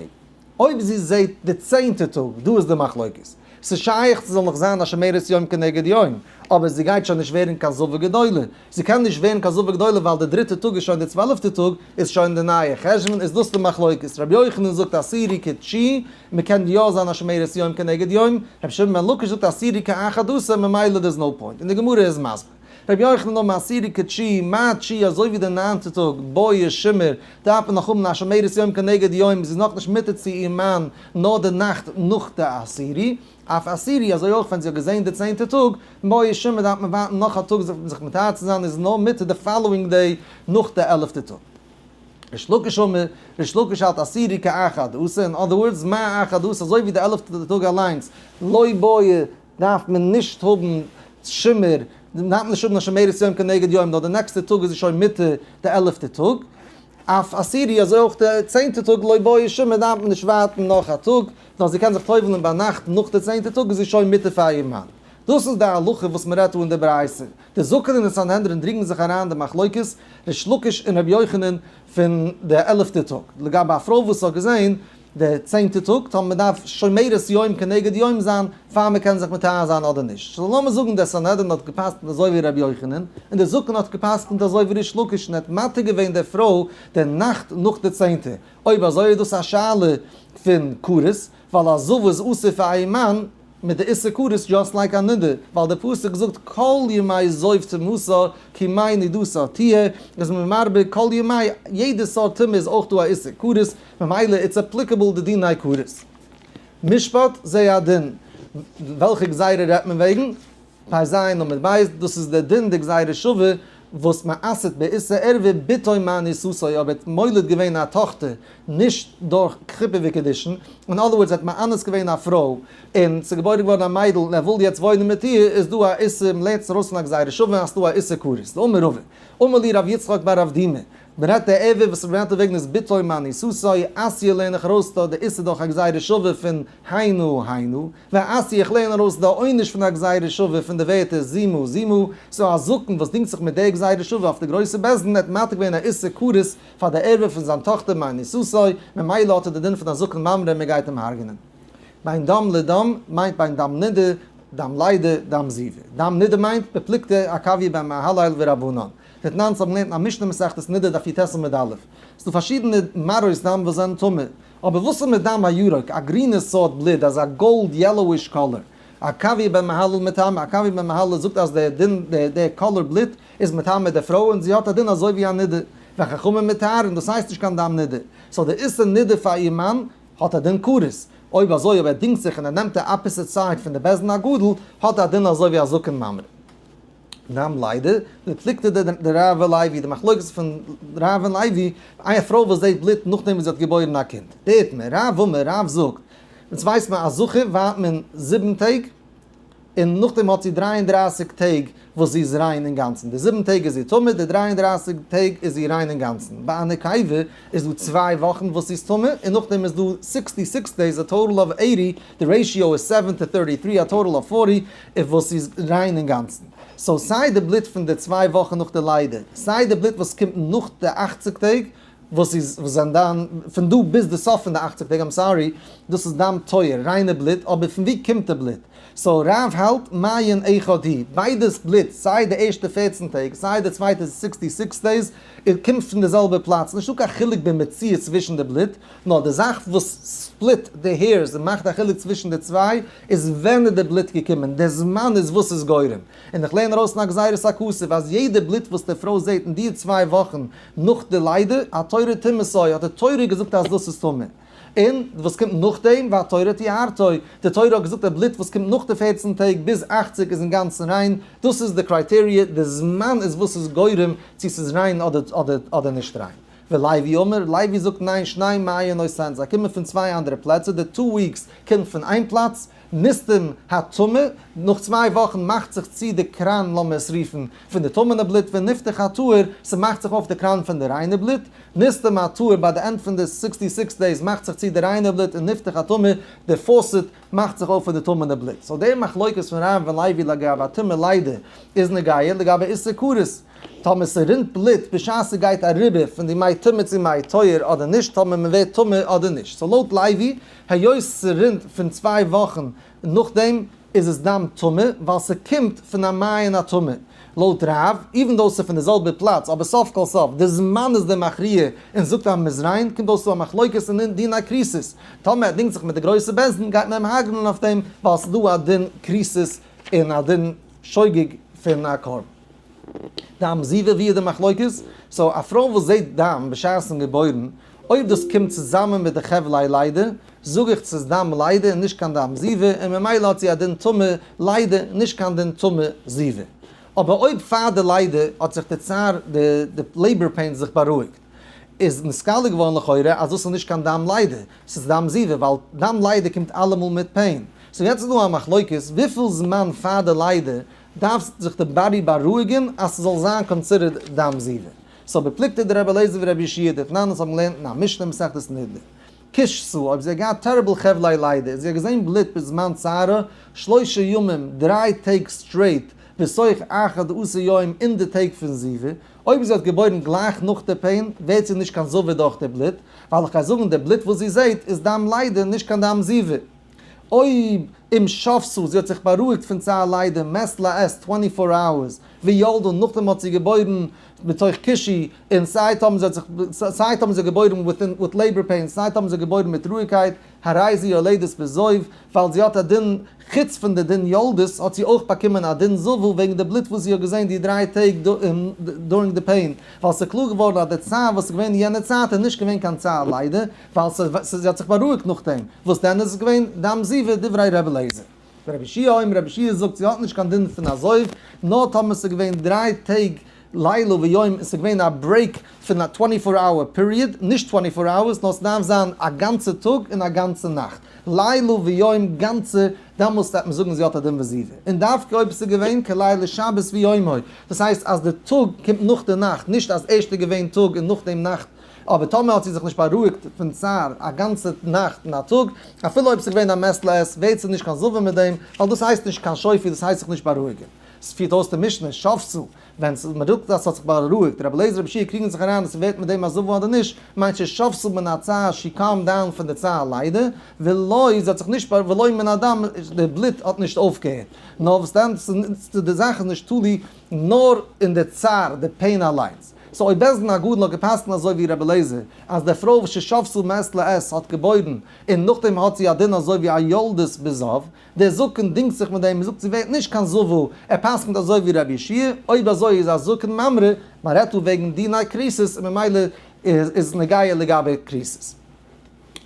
A: אויב זי זעט די 10'טע טאג, דא איז די מחלוקת. ס'איז שייך זי זאל נאך זיין א שומרת יום כנגד יום, אבער זי גייט שוין נישט ווערן קיין זבה גדולה. זי קען נישט ווערן קיין זבה גדולה, ווייל די דריטע טאג איז שוין די 12'טע טאג, איז שוין די נייע חשבון, איז דאס די מחלוקת. רבי יוחנן זאגט עשירי כתשיעי, מען קען יא זיין א שומרת יום כנגד יום. רבי שמעון בן לקיש זאגט עשירי כאחד עשר, ממילא there's no point. און די גמרא איז מסביר. רבי יוחנן אמר עשירי כתשיעי, מה תשיעי, אזוי ווי די 9'טע טאג, בעי שימור, דארף מען נאך האבן א שומרת יום כנגד יום, זי איז נאך נישט מותר צו איר מאן, נאר די נאכט נאך די עשירי. אף עשירי, אזוי אויך ווען זי האט געזען די 10'טע טאג, בעי שימור, דארף מען ווארטן נאך א טאג זיך מטהר צו זיין, איז נאר מותר די following day נאך די 11'טע טאג. ריש לקיש אמר, ריש לקיש האלט עשירי כאחד עשר, in other words, מה אחד עשר, אזוי ווי די 11'טע טאג אליינס, לא בעי, דארף מען נישט האבן שימור, דארף מען נישט האבן א שומרת יום כנגד יום, נאר די next ע טאג איז שוין מותר די 11'טע טאג. אף עשירי, אזוי אויך די 10'טע טאג, לא בעי שימור, דארף מען נישט ווארטן נאך א טאג, נאר זי קען זיך טובל'ן ביינאכט נאך די 10'טע טאג, איז זי שוין מותר פאר איר מאן. דאס איז די הלכה וואס מען רעדט דא אין די ברייתא. די זקן און די סנהדרין דרינגען זיך אריין די מחלוקת, ריש לקיש און רבי יוחנן פון די 11'טע טאג. לגבי א פרוי וואס האט געזען די 10'טע טאג, טאמער מען דארף שומרת יום כנגד יום זיין, פאר מען קען זיך מטהר זיין אדער נישט. So לאמיר זאגן, דער סנהדרין האט געפסקנט אזוי ווי רבי יוחנן, און דער זקן האט געפסקנט אזוי ווי ריש לקיש, און האט מתיר געווען דער פרוי די נאכט נאך די 10'טע. אויב אזוי איז דאס א שאלה פון כרת, ווייל א זבה איז אסור פאר איר מאן מיט די איסור כרת just like א נדה, ווייל דער פסוק זאגט כל ימי זוב טומאתה כימי נדתה תהיה, איז מען מרבה כל ימי, יעדע סארט טומאה איז אויך דא א איסור כרת, ממילא it's applicable די דיני כרת. משפט זה הדין, וועלכע גזירה רעדט מען וועגן? פ"ז עמוד ב', דאס איז דער דין די גזירה שווה וואס מען אסר'ט באיסור ערווה בתו מאנוסתו, אויב האט מוליד געווען א טאכטער נישט דורך חופה וקידושין, in other words האט מאנס געווען א פרוי און ס'איז געבוירן געווארן א מיידל און ער וויל יעצט וואוינען מיט איר, איז דא א איסור, מען לערנט עס ארויס פון א גזירה שווה אז ס'דא א איסור כרת. דאמר רבא, אמר לי רב יצחק בר רב דימי, מען רעדט די ערווה וואס מען רעדט וועגן איז בתו מאנוסתו, אתיא לערן איך ארויס דא די איסור דורך א גזירה שווה פון היינו היינו, ואתיא איך לערן ארויס די עונש פון א גזירה שווה פון די ווערטער זימה זימה, so א זקן וואס דינגט זיך מיט די גזירה שווה אויף די גרויסע בית דין האט מתיר געווען א איסור כרת פאר די ערווה פון זיין טאכטער מאנוסתו, ממילא האט ער די דין פון א זקן ממרא און מען גייט אים הרג'נען. בין דם לדם מיינט בין דם נידה, דם לידה, דם זיבה. דם נידה מיינט בפלוגתא עקביא בן מהללאל ורבנן. דתנן האבן געלערנט אין א משנה מסכת נידה דף י"ט עמוד א'. ס'דא פארשידענע מראות דם וואס זענען טמא. אבער וואס איז מיט דם הירוק, א גרינע סארט בלוט, אזא gold yellowish color? עקביא בן מהללאל מטמא, עקביא בן מהללאל זאגט אז דער דין, דער color בלוט איז מטמא די פרוי און זי האט א דין אזוי ווי א נידה. וחכמים מטהרין, דאס הייסט נישט קיין דם נידה. so די איסור נידה פאר איר מאן האט א דין כרת. אויב אזוי, אויב ער דינגט זיך און ער נעמט די opposite side פון די בית דין הגדול, האט ער א דין אזוי ווי א זקן ממרא. דם לידה, בפלוגתא דרב ולוי, די מחלוקת פון רב און לוי, א פרוי וואס זעט בלוט נאכדעם וואס זי האט געבוירן א קינד. דאיתמר, רב אמר, רב זאגט, אונז ווייסט מען אז זכר ווארט מען 7 טעג, און נאכדעם האט זי 33 טעג וואס זי איז ריין אינגאנצן. די 7 טעג איז זי טמא, די 33 טעג איז זי ריין אינגאנצן. ביי א נקבה איז דא 2 וואכן וואס זי איז טמא, און נאכדעם איז דא 66 days, a total of 80, the ratio is 7 to 33, a total of 40, וואס זי איז ריין אינגאנצן. So סיי די בלוט פון די 2 וואכן נאך די לידה, סיי די בלוט וואס קומט נאך די 80 טעג, וואס איז וואס זענען דיין פון דא ביז די סוף פון די 80 טעג, I'm sorry, דאס איז דם טהור, ריינע בלוט, אבער פון ווי קומט די בלוט? So רב האלט מעיין אחד הוא, ביידעס בלוט, סיי די ערשטע 14 טעג, סיי די צווייטע 66 days, ער קומט פון די זעלבע פלאץ, נישטא קיין חילוק במציאות צווישן די בלוט, נאר די זאך וואס split די hairs און מאכט א חילוק צווישן די צוויי, איז ווען איז די בלוט געקומען, די זמן איז וואס איז גורם. און איך לערן ארויס א גזירת הכתוב, אז יעדע בלוט וואס די פרוי זעט אין די 2 וואכן נאך די לידה, התורה טמאתו, האט די תורה געזאגט אז דאס איז טמא. און וואס קומט נאך דעם, והתורה טהרתו. די תורה האט געזאגט, די בלוט וואס קומט נאך די 14 טעג ביז 80 איז אינגאנצן ריין. דאס איז די criteria, די זמן איז וואס איז גורם, צו ס'איז ריין אדער נישט ריין. ולוי אומר, לוי זאגט ניין, שני מעיינות הן. זיי קומען פון צוויי אנדערע פלעצער. די 2 weeks קומט פון איין פלאץ, נסתם הטמא, נאך 2 וואכן מאכט זיך צו די קראן, לאמיר עס רופן, פון די טמא'נע בלוט, ונפתח הטהור, ס'מאכט זיך אויף די קראן פון די ריינע בלוט, נסתם הטהור, ביי די end פון די 66 days מאכט זיך צו די ריינע בלוט, און נפתח הטמא, די faucet מאכט זיך אויף פון די טמא'נע בלוט. So דער מחלוקת פון רב און לוי לגבי טומאה לידה איז נוגע לגבי איסור כרת. טאמער ס'רינט בלוט בשעת ס'גייט אריבער פון די מי טומאה צו מי טוהר אדער נישט, טאמער מען ווערט טמא אדער נישט. So לויט לוי, היות ס'רינט פון 2 וואכן נאכדעם, איז עס דם טמא, ווייל ס'קומט פון א מעיין הטמא. לויט רב, even though ס'איז פון די זעלבע פלאץ, אבער סוף כל סוף, די זמן איז דער מכריע און זאגט אז מ'איז ריין, קומט אויס צו א מחלוקת אין דיני כריתות. טאמער ער דינגט זיך מיט די גרויסע בית דין, גייט מען אים הרג'נען אויף דעם, ווייל ס'איז דא א דין כריתות און א דין שוגג פון א קרבן. דם זיבה, ווי איז די מחלוקת? So א פרוי וואס זעט דם בשעת'ן געבוירן, אויב דאס קומט צוזאמען מיט די חבלי לידה, זאג איך ס'איז דם לידה און נישט קיין דם זיבה, און ממילא האט זי א דין טומאה לידה, נישט קיין דין טומאה זיבה. אבער אויב פאר די לידה האט זיך די צער, די labor pain זיך בארואיגט, איז נתגלה געווארן לכאורה אז דאס איז נישט קיין דם לידה, ס'איז דם זיבה, ווייל דם לידה קומט אלעמאל מיט pain. So יעצט איז דא א מחלוקת, וויפיל זמן פאר די לידה דארף זיך די body בארואיגן אז ס'זאל זיין considered דם זיבה. So בפלוגתא דרבי אליעזר ורבי יהושע דתנן, אונז האבן געלערנט אין א משנה מסכת נדה. קשתה, אויב זי האט געהאט terrible חבלי לידה, זי האט געזען בלוט בזמן צערה, 3 ימים, 3 טעג straight, בתוך 11 יום אין די טעג פון זיבה, אויב זי האט געבוירן גלייך נאך די pain, ווערט זי נישט קיין זבה דורך די בלוט, ווייל איך גיי זאגן, די בלוט וואס זי זעט איז דם לידה, נישט קיין דם זיבה. אויב אם שבתה, זי האט זיך בארואיגט פון צער לידה, מעת לעת 24 hours, וילדה, נאכדעם האט זי געבוירן בתוך קושי, און סיי האבן זיי זיך סיי האבן זיי געבוירן with labor pain, סיי האבן זיי געבוירן מיט רואיגקייט, הרי זו יולדת בזוב, ווייל זי האט א דין, חוץ פון די דין יולדת, האט זי אויך באקומען א דין זבה וועגן די בלוט וואס זי האט געזען די 3 טעג during the pain, ווייל ס'איז קלאר געווארן אז די צער וואס איז געווען אין יענע צייט איז נישט געווען קיין צער לידה, ווייל זי האט זיך בארואיגט נאכדעם, וואס דען איז געווען דם זיבה, דברי רבי אליעזר. רבי יהושע אומר, רבי יהושע זאגט, זי האט נישט קיין דין פון א זוב, נאר טאמער ס'איז געווען 3 טעג לילה ויום, עס איז געווען א break פון א 24-hour period, נישט 24 hours, נאר עס דארף זיין א גאנצע טאג און א גאנצע נאכט. לילה ויום גאנצע, דעמאלטס וועט מען זאגן זי האט א דין וזיבה. און דווקא אויב עס איז געווען כליל שבת ויומו, דאס הייסט אז די טאג קומט נאך די נאכט, נישט אז ערשט איז געווען טאג און נאך דעם נאכט, אבער טאמער האט זי זיך נישט בארואיגט פון צער א גאנצע נאכט און א טאג, אפילו אויב עס איז געווען א מעת לעת, ווערט זי נישט קיין זבה מיט דעם, ווייל דאס הייסט נישט קיין שופי, דאס הייסט זיך נישט בארואיגן. עס פירט אויס די משנה, שבתה, ווען מען זאגט אז עס האט זיך בארואיגט, רבי אליעזר רבי יהושע קריגן זיך אריין, עס ווערט מיט דעם א זבה אדער נישט, מיינט ששבתה מן הצער, she calmed down פון די צער לידה, ולא, זי האט זיך נישט, ולא מן הדם, די בלוט האט נישט אויפגעהערט. נאר וואס דען, די זאך איז נישט תלוי נאר אין די צער, די pain אליינס. So אויב בית דין הגדול האט געפסקנט אזוי ווי רבי אליעזר, אז די פרוי וואס ששבתה מעת לעת האט געבוירן, און נאכדעם האט זי א דין אזוי ווי א יולדת בזוב, דער זקן דינגט זיך מיט דעם און זאגט זי ווערט נישט קיין זבה, ער פסקנט אזוי ווי רבי יהושע, אויב אזוי איז א זקן ממרא, מען רעדט דא וועגן דיני כריתות און ממילא איז נוגע לגבי כריתות.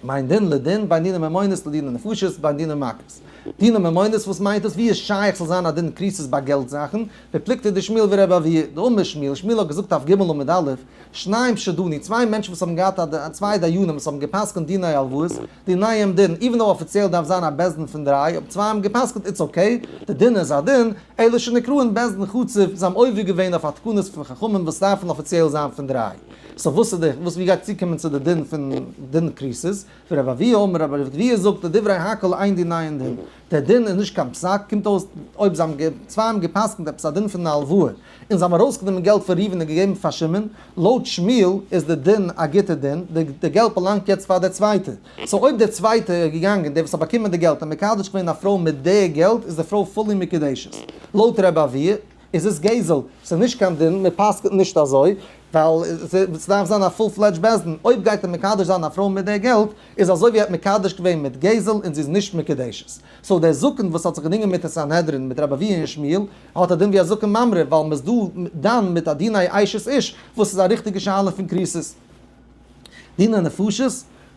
A: בין דין לדין, בין דיני ממונות לדיני נפשות, בין דיני מכות. דיני ממונות, וואס מיינט דאס? ווי איז שייך זאל זיין א דין כריתות ביי געלט זאכן? בפלוגתא דשמואל ורבי אבהו, דאמר שמואל, שמואל האט געזאגט דף ג' עמוד א', שניים שדנו, צוויי מענטשן וואס האבן געהאט א, צוויי דיינים וואס האבן געפסקנט דיני הלוואות, דיניהם דין, even though אפיציעל דארף זיין א בית דין פון דריי, אבער צוויי האבן געפסקנט, it's okay, די דין איז א דין, אלא שנקראין בית דין חצוף, זיי האבן עובר געווען אויף א תקנות פון חכמים וואס דארפן אפיציעל זיין פון דריי. So וואס איז די, וואס ווי גייט צוקומען צו די דין פון דין כריתות? ורבי אבהו אומר, רבי אבהו זאגט, דברי הכל אין דיניהן דין. דער דין איז נישט קיין פסק, קומט אויס אויב זיי האבן צוויי האבן גע'פסק'נט עפעס א דין פון א הלוואה, און זיי האבן ארויסגענומען געלט פון ראובן און געגעבן פאר שמעון, לויט שמואל איז די דין א גוטע דין, די געלט באלאנגט יעצט פאר דער צווייטע. so אויב דער צווייטע איז געגאנגען, דער וואס האט באקומען די געלט, און מקדש געווען א פרוי מיט די געלט, איז די פרוי fully מקודשת. לויט רבי אבהו איז עס גזל, ס'איז נישט קיין דין, מען פסק'נט נישט אזוי, ווייל ס'דארף זיין א full fledged בית דין. אויב גייט ער מקדש זיין א פרוי מיט די געלט, איז אזוי ווי ער האט מקדש געווען מיט גזל און זי איז נישט מקודשת. so דער זקן וואס האט זיך געדינגען מיט די סנהדרין, מיט רבי אבהו און שמואל, האט א דין ווי א זקן ממרא, ווייל מ'איז דא דן מיט א דיני אשת איש, וואס איז א ריכטיגע שאלה פון כריתות. דיני נפשות,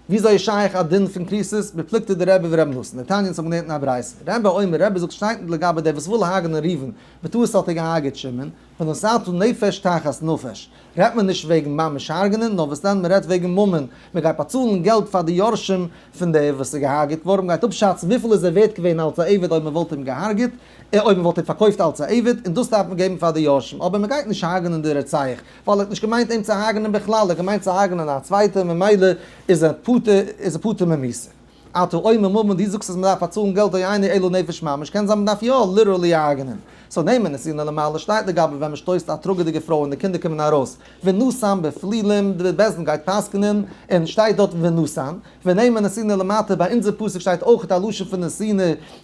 A: וויאזוי איז שייך א דין פון כריתות, בפלוגתא דרבי ורבי נתן, דתניא אונז האבן געלערנט אין א ברייתא, רבי אומר, רבי זאגט שטייט לגבי דער וואס וויל הרג'נען ראובן, בטעות האט ער געהארגעט שמעון, ונתת נפש תחת נפש, רעדט מען נישט וועגן ממש הרג'נען, נאר וואס דען מען רעדט וועגן ממון, מען גייט באצאלן געלט פאר די יורשים פון דער וואס איז געהארגעט געווארן, מען גייט אפשאצן וויפיל איז ער ווערט געווען אלס א עבד אויב מען וואלט אים געהארגעט, אויב מען וואלט אים פארקויפט אלס א עבד, און דאס דארף מען געבן פאר די יורשים, אבער מען גייט נישט הרג'נען די רוצח, ווייל ער האט נישט געמיינט אים צו הרג'נען בכלל, ער האט געמיינט צו הרג'נען א צווייטע, ממילא איז ער פטור, איז ער פטור ממיתה. אתה אומר ממון, דו זאגסט אז מען דארף באצאלן געלט או אינו אלא נפש ממש, קען זיין מען דארף יא literally הרג'נען. so נעמען נתינה למעלה שטייט לגבי ווען מען שטויסט א טראגעדיגע פרוי און די קינדער קומען ארויס, ונתן בפלילים, די בית דין גייט פסק'נען, און שטייט דארט ונתן, ונאמר נתינה למטה, ביי אונזער פסוק שטייט אויך א לשון פון נתינה,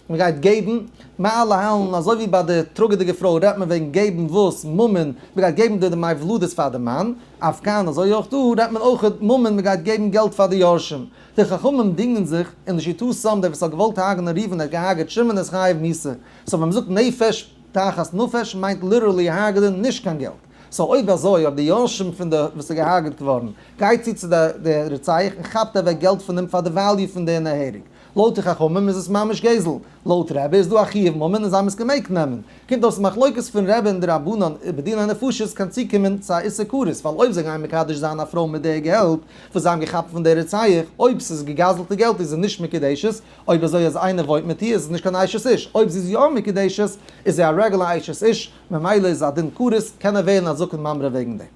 A: מען גייט געבן, מה להלן, אזוי ווי ביי די טראגעדיגע פרוי רעדט מען וועגן געבן וואס, ממון, מען גייט געבן די דמי ולדות פאר די מאן, אף כאן, אזוי אויך דא רעדט מען אויך ממון, מען גייט געבן געלט פאר די יורשים. די חכמים דינגען זיך, און לשיטתם דער וואס האט געוואלט הרג'נען ראובן האט געהארגעט שמעון איז חייב מיתה. so ווען מען זאגט נפש תחת נפש מיינט literally הרג'נען נישט קיין געלט. so אויב אזוי אויב די יורשים פון די וואס איז געהארגעט געווארן גייט צו צו די רוצח און כאפט אוועק געלט פון אים פאר די value פון די נהרג. לויט די חכמים איז עס ממש גזל. לויט רבי איז דא א חיוב ממון און זיי האבן עס געמעגט נעמען. קומט אויס מחלוקת פון רבי און די רבנן איבער דיני נפשות קען צוקומען צו א איסור כרת ווייל אויב זיי גייען מקדש זיין א פרוי מיט די געלט וואס זיי האבן געכאפט פון די רוצח, אויב ס'איז געגזלטע געלט איז זי נישט מקודשת, אויב אזוי אז איינער וואוינט מיט איר איז עס נישט קיין אשת איש, אויב זי איז יא מקודשת איז זי א רעגולער אשת איש, ממילא איז א דין כרת, קען ער ווערן א זקן ממרא וועגן דעם.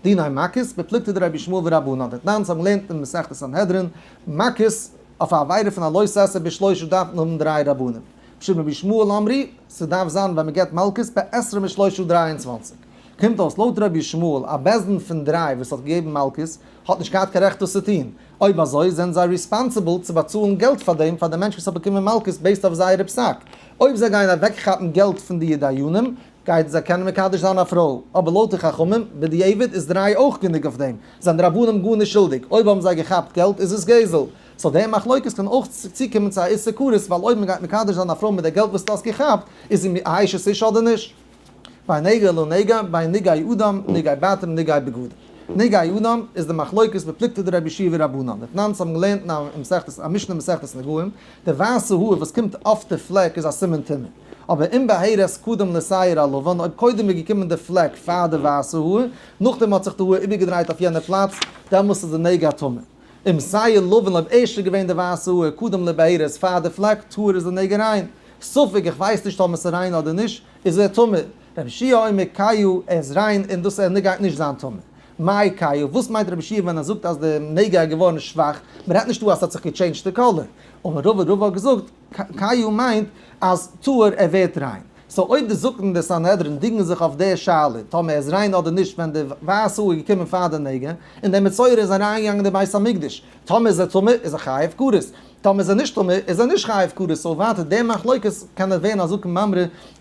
A: דיני מכות, בפלוגתא דרבי ישמעאל ורבנן, דתנן האבן געלערנט אין מסכת סנהדרין, מכות, אויף א עבירה פון א לא תעשה בשלושה דארף מען האבן דריי רבנים. משום רבי ישמעאל אמרו, ס'דארף זיין ווען מ'געבט מלקות בעשרים ושלושה 23. קומט אויס לויט רבי ישמעאל א בית דין פון דריי וואס האט געגעבן מלקות האט נישט געהאט קיין רעכט דאס צו טון, אויב אזוי זענען זיי responsible צו באצאלן געלט פאר דעם פאר די מענטש וואס האט באקומען מלקות based אויף זייערע פסק. אויב זיי גייען אוועקכאפן געלט פון די דיינים גייט זיי קענען מקדש זיין א פרוי, אבער לויט די חכמים בדיעבד איז דריי אויך גענוג אויף דעם, זענען די רבנים גארנישט שולדיג, אויב האבן זיי געכאפט געלט איז עס גזל. so די מחלוקת קען אויך צוקומען צו א איסור כרת ווייל אויב מען גייט מקדש זיין א פרוי מיט די געלט וואס דו האסט געכאפט איז זי א אשת איש אדער נישט. בין נגע לנגע, בין נגעי אדם, נגעי בתים, נגעי בגדים. נגעי אדם איז די מחלוקת בפלוגתא דרבי יהושע ורבנן. דתנן האבן געלערנט אין מסכת, א משנה מסכת נגעים, די ווייסע האר וואס קומט אויף די פלעק איז א סימן טומאה. אבער אם בהרת קדם לשער הלבן, אויב קודם איז געקומען די פלעק פאר די ווייסע האר, נאכדעם האט זיך די האר איבערגעדרייט אויף יענע פלאץ, דעמאלס איז די נגע טמא. אם שער לבן אויב ערשט איז געווען די ווייסע האר קדם לבהרת פאר די פלעק, טהור איז די נגע ריין. ספק איך ווייס נישט אויב עס איז ריין אדער נישט, איז ער טמא. רבי יהושע אומר כהה ער איז ריין און דאס ער גייט נישט זיין טמא. מאי כהה? וואס מיינט רבי יהושע ווען ער זאגט אז די נגע איז געווארן שוואך? מען רעדט נישט דא אז ס'האט זיך גע change ט די color. אמר רבא, רבא האט געזאגט, כהה מיינט אז טהור ער ווערט ריין. so אויב די זקן די סנהדרין דינגען זיך אויף די שאלה טאמער ער איז ריין אדער נישט ווען די ווייסע האר איז געקומען פאר די נגע, און דער מצורע איז אריינגעגאנגען אין די בית המקדש, טאמער איז ער טמא איז ער חייב כרת, טאמער איז ער נישט טמא איז ער נישט חייב כרת, so ווייטער די מחלוקת קען ער ווערן א זקן ממרא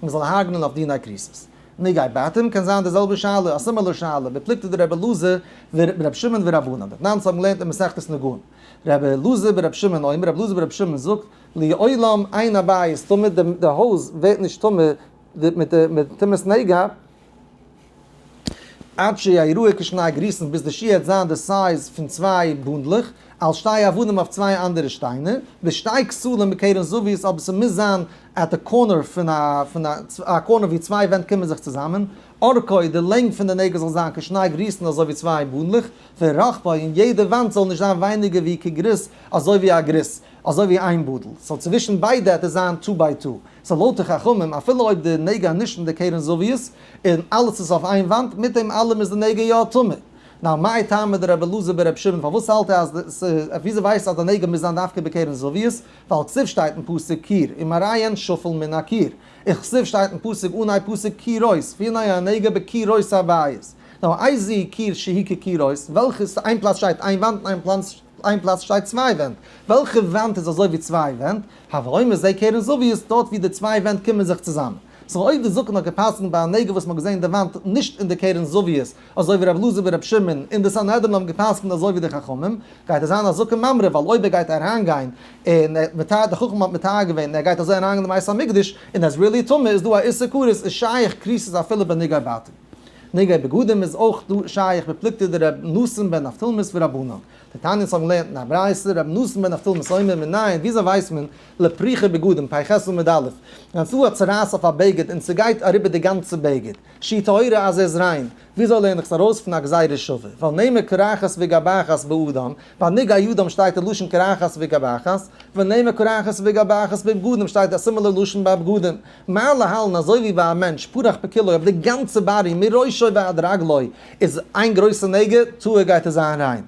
A: מען זאל הרג'נען אויף דיני כריתות. נגעי בתים קען זיין די זעלבע שאלה, א similar שאלה, בפלוגתא דרבי אלעזר ורבי שמעון ורבנן, דתנן האבן געלערנט אין מסכת נגעים. רבי אלעזר ברבי שמעון אומר, רבי אלעזר ברבי שמעון זאגט, לעולם אין הבית טמא, די הויז ווערט נישט טמא מיט טומאת נגע, עד שיראה כשני גריסין, ביז די שיעור וועט זיין די size פון צוויי בונדלעך, על שתי אבנים אויף צוויי אנדערע שטיינער, בשתי כתלים בקרן זווית, אבער ס'מוז זיין at the corner פון א corner ווי צוויי ווענט קומען זיך צוזאמען, אורכו, די לענג פון די נגע זאל זיין כשני גריסין אזוי ווי צוויי בונדלעך, ורחבו, און יעדע וואנט זאל נישט זיין ווייניגער ווי כגריס, אזוי ווי א גריס, אזוי ווי איין בודל, ס'זאל צווישן ביידע עטס זיין two by two. so לויט די חכמים, אפילו אויב די נגע איז נישט אין די קרן זווית, און אלעס איז אויף איין וואנט, מיט דעם אלעם איז די נגע יא טמא. Now מאי טעמא דרבי אלעזר ברבי שמעון, פארוואס האלט ער אז וויאזוי ווייסט אז די נגע מוז זיין דווקא בקרן זווית? ווייל כתיב שטייט אין פסוק קיר, ומראיהן שפל מן הקיר. וכתיב שטייט אין פסוק אנהייב פסוק קירות, והנה הנגע בקירות הבית. Now איזהו קיר שהוא כקירות, וועלכע איין פלאץ שטייט איין וואנט און איין פלאץ שטייט צוויי ווענט, וועלכע וואנט איז אזוי ווי צוויי ווענט? הוי אומר זה קרן זווית דארט ווי די צוויי ווענט קומען זיך צוזאמען. So אויב די זקן האט גע'פסק'נט ביי א נגע וואס מ'האט געזען די וואנט נישט אין די קרן זווית, אזוי ווי רבי אלעזר ברבי שמעון און די סנהדרין האבן גע'פסק'נט אזוי ווי די חכמים, גייט עס זיין א זקן ממרא ווייל אויב ער גייט אריינגיין און ער די חכמים האט מטהר געווען און ער גייט אזוי אריינגיין אין בית המקדש און ער איז really טמא איז דא א איסור כרת איז שייך כריתות אפילו בנגעי בתים. נגעי בגדים איז אויך דא שייך בפלוגתא דר' נתן בן אבטולמוס ורבנן. דתניא האבן געלערנט אין א ברייתא ר' נתן בן אבטולמוס אומר מנין וויאזוי ווייסט מען לפריכי בגדים פ"ח עמוד א' ווען ס'דא א צרעת אויף א בגד און ס'גייט אריבער די גאנצע בגד שהיא טהורה אז ער איז ריין וויאזוי לערן איך עס ארויס פון א גזירה שווה? ווייל נאמר קרחת וגבחת באדם, ביי נגעי אדם שטייט די לשון קרחת וגבחת, ונאמר קרחת וגבחת בבגדים שטייט א similar לשון ביי בגדים. מה להלן אזוי ווי ביי א מענטש פרח בכולו אויב די גאנצע body מראשו ועד רגלו איז איין גרויסע נגע, טהור גייט עס זיין ריין.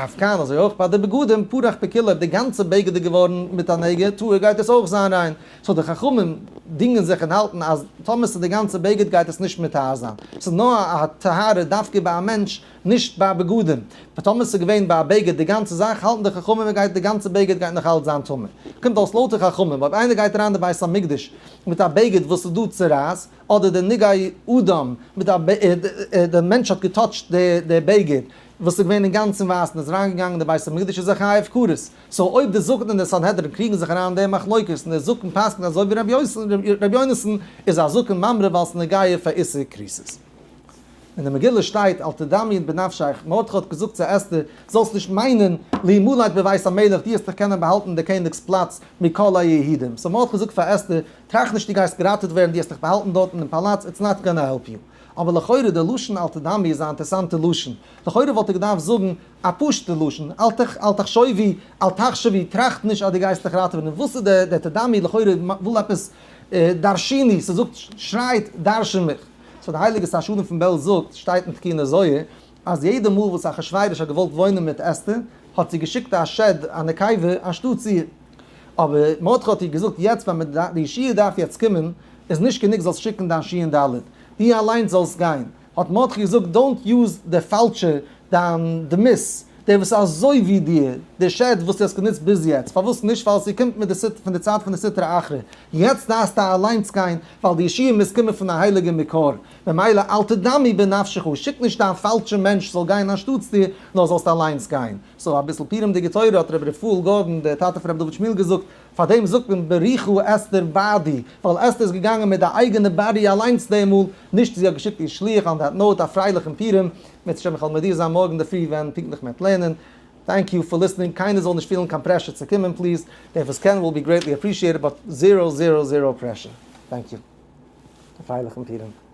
A: אף כאן אזוי אויך ביי די בגדים פרח בכולו אויב די גאנצע בגד איז געווארן מיט א נגע טהור גייט עס אויך זיין ריין. So די חכמים דינגען זיך און האלטן אז טאמער ס'איז די גאנצע בגד גייט עס נישט מטהר זיין. ס'איז נאר א טהרה דווקא ביי א מענטש נישט ביי בגדים. But טאמער ס'איז געווען ביי א בגד די גאנצע זאך האלטן די חכמים גייט די גאנצע בגד גייט נאך אלץ זיין טמא. קומט אויס לויט די חכמים אויב איינער גייט אריין די בית המקדש מיט א בגד וואס איז דא צרעת אדער די נגעי אדם מיט א די מענטש האט געטאטשט די בגד וואס איז געווען אינגאנצן ווייס און איז אריינגעגאנגען אין די בית המקדש איז ער חייב כרת. So אויב די זקן און די סנהדרין קריגן זיך אריין אין די מחלוקת און די זקן פסק'נט אזוי ווי רבי יונתן איז א זקן ממרא ווייל ס'איז נוגע פאר איסור כריתות. אין די מגילה שטייט אל תדמי בנפשך, מרדכי האט געזאגט צו אסתר, זאלסט נישט מיינען, להמלט בבית המלך, דו וועסט דיך קענען באהאלטן אין די קעניג'ס פלאץ מכל היהודים. So מרדכי זאגט פאר אסתר, טראכט נישט דו גייסט געראטעוועט ווערן, דו וועסט דיך באהאלטן דארט אין דעם פאלאץ, it's not gonna help you. אבער לכאורה די לשון אל תדמי איז א אינטערסאנטע לשון, לכאורה וואלט ער געדארפט זאגן א פשוטע לשון, אל תחשובי, אל תחשבי, טראכט נישט אז דו גייסט דיך ראטעווען, און וואס איז דער תדמי, לכאורה וויל עפעס דרשיני, ס'זאגט, שרייט דרשן מיך. So די הייליגע שר שלום פון בעלז זאגט, שטייט אין תיקוני זוהר, אז יעדע מאל וואס אחשורוש האט געוואלט וואוינען מיט אסתר, האט זי געשיקט א שד, א נקבה, אנשטאטס איר. אבער מרדכי האט איר געזאגט, יעצט ווען די ישועה דארף יעצט קומען, איז נישט גענוג זאלסט שיקן דיין שין דלת, דו אליינס זאלסט גיין. האט מרדכי געזאגט, don't use די פאלשע, דיין דמות, דער וואס איז אזוי ווי דיר, דער שד וואס דו האסט גענוצט ביז יעצט, פארוואס נישט? ווייל ס'קומט מיט די פון די צייט פון די סטרא אחרא, יעצט דארפסטו אליינס גיין, ווייל די ישועה מוז קומען פון א הייליגע מקור, ממילא אל תדמי בנפשך, שיק נישט דיין פאלשע מענטש זאל גיין אנשטאטס דיר, נאר זאלסט אליינס גיין. So אביסל פורימ'דיגע תורה האט רבי רפאל גארדאן, דער טאטע פון רבי דוד שמואל געזאגט, פארדעם זאגט מען בריחה אסתר בעדי, ווייל אסתר איז געגאנגען מיט די אייגענע body אליינס דעם מאל, נישט זי האט געשיקט איר שליח. On that note, א פרייליכן פורים, אם ירצה השם איך וועל מודיע זיין מארגן אינדערפרי ווען פונקטליך מען וועט לערנען. Thank you for listening, קיינער זאל נישט פילן קיין pressure צו קומען please, דער וואס קען will be greatly appreciated, but zero zero zero pressure. Thank you. א פרייליכן פורים.